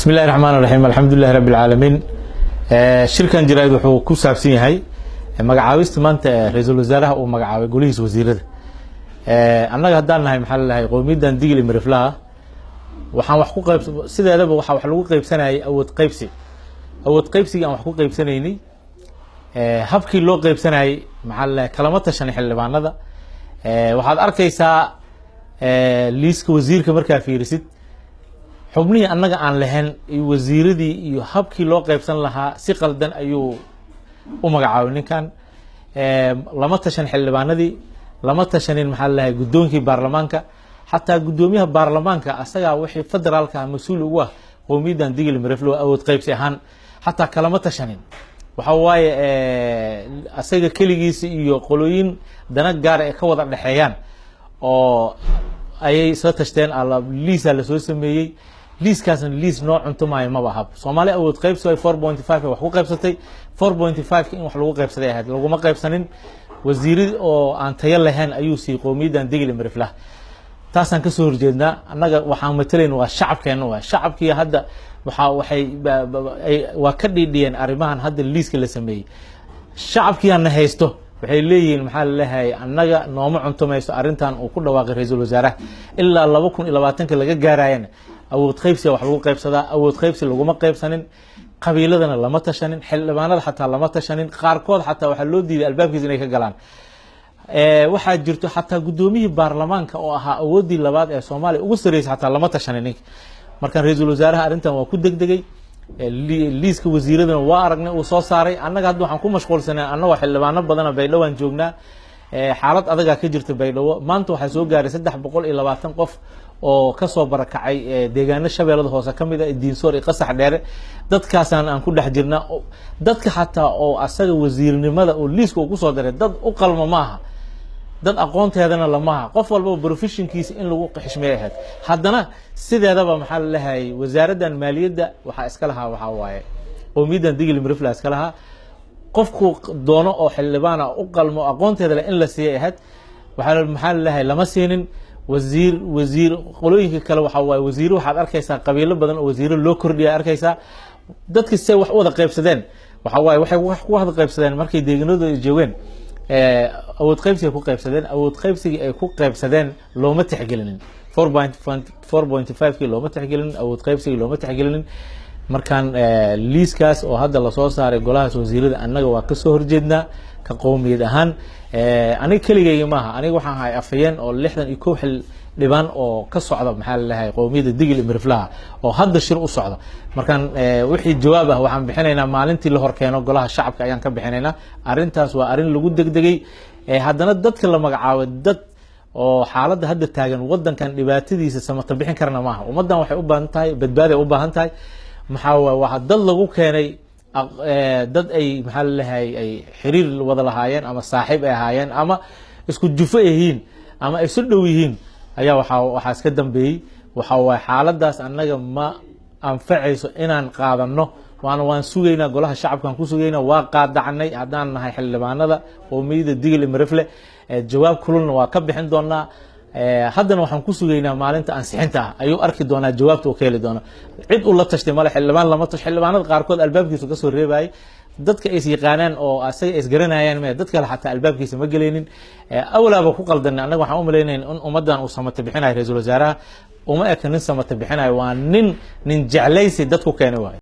Bismi illahi raxmaan raxiim, alxamdulilahi rabbi alcaalamiin. Shirkan jaraa'id wuxuu ku saabsan yahay magacaabista maanta ra-iisul wasaaraha uu magacaabay golihiisa wasiirada. Annaga haddaan nahay, maxaa lalahay, qowmiyaddan Digil iyo Miriflaha, waxaan wax ku qayb sideedaba waxaa wax lagu qaybsanayay awood qaybsi. Awood qaybsigii aan wax ku qaybsanaynay, habkii loo qaybsanayay, maxaa lalahay, kalama tashanay xildhibaanada. Waxaad arkaysaa liiska wasiirka markaa fiirisid, xubnihii annaga aan lahayn iyo wasiiradii iyo habkii loo qaybsan lahaa si qaldan ayuu u magacaabay ninkan. Lama tashan xildhibaanadii, lama tashanin, maxaa lalahay, guddoonkii baarlamaanka. Xataa guddoomiyaha baarlamaanka asagaa wixii federaalka ah mas-uul ugu ah qowmiyaddan Digil Miriflo awood qaybsi ahaan, xataa kalama tashanin. Waxa waaye asaga keligiisa iyo qolooyin dana gaar ay ka wada dhexeeyaan oo ayay isla tashteen. Ala liisaa lasoo sameeyey, liiskaasna liis noo cuntumaayo maba ahab. Soomaali awood qaybsi ay 4.5 wax ku qaybsatay, 4.5 in wax lagu qaybsaday ahayd, laguma qaybsanin. Wasiiri oo aan tayo lahayn ayuu siiyey qowmiyaddan Digil Miriflah. Taasaan kasoo horjeednaa. Annaga waxaan matalayna waa shacabkeena, waay shacabkii hadda waxa waxay waa ka dhiidhiyeen arrimahan hadda liiska la sameeyey. Shacabkiiana haysto waxay leeyihiin, maxaa laleeyahay, annaga nooma cuntumayso arrintan uu ku dhawaaqay ra-iisul wasaaraha. Ilaa 2020-ka laga gaarayana awood qaybsiga wax lagu qaybsadaa, awood qaybsi laguma qaybsanin. Qabiiladana lama tashanin, xildhibaanada xataa lama tashanin. Qaarkood xataa waxaa loo diiday albaabkiisa inay ka galaan. Waxaa jirto xataa guddoomiyihii baarlamaanka oo ahaa awooddii labaad ee Soomaaliya ugu sarreysay xataa lama tashanin ninka. Markaan ra-iisul wasaaraha arrintan waa ku degdegay. Liiska wasiiradana waa aragnay uu soo saaray. Annaga hadda waxaan ku mashquulsanay, annagoo xildhibaano badana Baydhabo joognaa, xaalad adagaa ka jirta Baydhabo. Maanta waxaa soo gaaray 320 qof oo kasoo barakacay deegaano Shabeellada Hoose ka mid a, Diinsoor iyo Qasax Dheere. Dadkaasaan aan ku dhex jirnaa. Dadka xataa oo asaga wasiirnimada oo liiska uu kusoo daray dad u qalmo maaha, dad aqoonteedana lamaha. Qof walbaba professionkiisa in lagu xishmeey ahayd. Haddana sideedaba, maxaa lalehay, wasaaraddan maaliyadda waxaa iska lahaa, waxaa waaye, qowmiyaddan Digil Mirifla iska lahaa. Qofku doono oo xildhibaana u qalmo, aqoonteeda leh in la siiyay ahayd. Waxaa, maxaa lalehay, lama siinin wasiir. Wasiir qolooyinka kale waxaa waaye wasiiro, waxaad arkaysaa qabiilo badan oo wasiiro loo kordhiya arkaysaa. Dadki se wax u wada qaybsadeen, waxaa waaye waxay wax ku wada qaybsadeen markay deegaanadooda joogeen, awood qaybsiga ku qaybsadeen. Awood qaybsigii ay ku qaybsadeen looma tixgelinin, 4.5 kii looma tixgelinin, awood qaybsigii looma tixgelinin. Markaan liiskaas oo hadda lasoo saaray golahaas wasiirada, annaga waa kasoo horjeednaa ka qowmiyad ahaan. Aniga keligayga maaha, aniga waxaan ahay afhayeen oo 61 xildhibaan oo ka socda, maxaa lalehay, qowmiyadda Digil iyo Miriflaha oo hadda shir u socda. Markaan wixii jawaab ah waxaan bixinaynaa maalintii la horkeeno golaha shacabka ayaan ka bixinaynaa. Arrintaas waa arrin lagu degdegay. Haddana dadka la magacaabay dad oo xaaladda hadda taagan waddankan dhibaatadiisa samata bixin karna maaha. Ummaddan waxay u baahan tahay badbaaday u baahan tahay. Maxaa waay, waa dad lagu keenay dad ay, maxaa lalehay, ay xiriir wada lahaayeen ama saaxiib ay ahaayeen ama isku jufo yihiin ama isu dhow yihiin ayaa waxaa iska dambeeyey. Waxa waaye xaaladaas annaga ma anfacayso inaan qaadano, waana waan sugaynaa, golaha shacabkaan ku sugaynaa. Waa qaadacnay haddaan nahay xildhibaanada qowmiyadda Digil iyo Mirifle. Jawaab kululna waa ka bixin doonaa. Haddana waxaan ku sugaynaa maalinta ansixinta ah ayuu arki doonaa jawaabta uu ka heli doona. Cid uu la tashtay male, xildhibaan lama tash. Xildhibaanada qaarkood albaabkiisu kasoo reebayay, dadka is yaqaanaan oo asaga is garanayaan me, dad kale xataa albaabkiisa ma gelaynin. Awlaaba ku qaldanay. Annaga waxaan u malaynayn in ummaddan uu samata bixinayo ra-iisul wasaaraha. Uma eka nin samata bixinayo, waa nin nin jeclaysi dad ku keenay waayo.